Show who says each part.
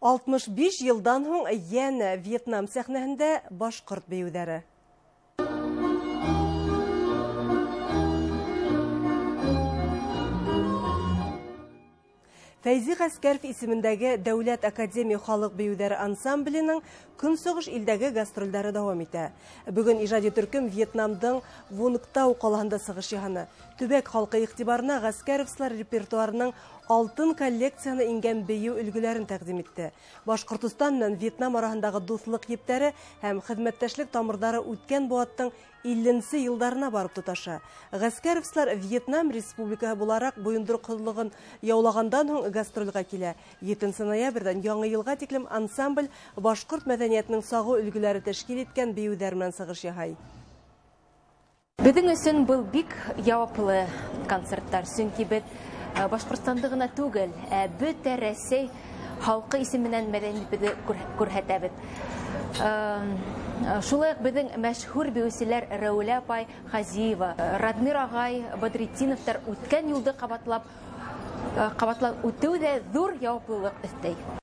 Speaker 1: 65 йылдан һуң йәнә Вьетнам сәхнәһендә башҡорт бейеүҙәре. Фәйзи Ғәскәров исемендәге Дәүләт академия халыҡ бейеүҙәре ансамбленең көнсығыш илдәге гастролдәре дауам итә. Бөгөн ижади төркөм Вьетнамдың Вунгтау ҡалаһында сығыш яһаны. Төбәк халҡы иғтибарына ғәскәровсылар репертуарының алтын коллекцияһына ингән бейеү өлгөләрен тәҡдим итте. Башҡортостан менән Вьетнам араһындағы дуҫлыҡ ептәре һәм хеҙмәттәшлек тамырҙары үткән быуаттың 50-нсе йылдарына барып тоташа. Ғәскәровсылар Вьетнам Республикаһы булараҡ бойондороҡһоҙлоғон яулағандан һуң гастролгә килә. 7 ноябрҙән яңы йылға тиклем ансамбль башҡорт мәҙәниәтенең сағыу өлгөләре тәшкил иткән бейеүҙәр менән сығыш яһай.
Speaker 2: Беҙҙең өсөн был бик яуаплы концерттар, сөнки беҙ Башҡортостанды ғына түгел, ә бөтә Рәсәй халҡы исеменән мәҙәниәтебеҙҙе күрһәтәбеҙ. Шулай уҡ беҙҙең мәшһүр бейеүселәр Рәүлә апай Хазиева, Радмир ағай Бадретдиновтар үткән юлды ҡабатлап үтеү ҙә ҙур яуаплылыҡ өҫтәй.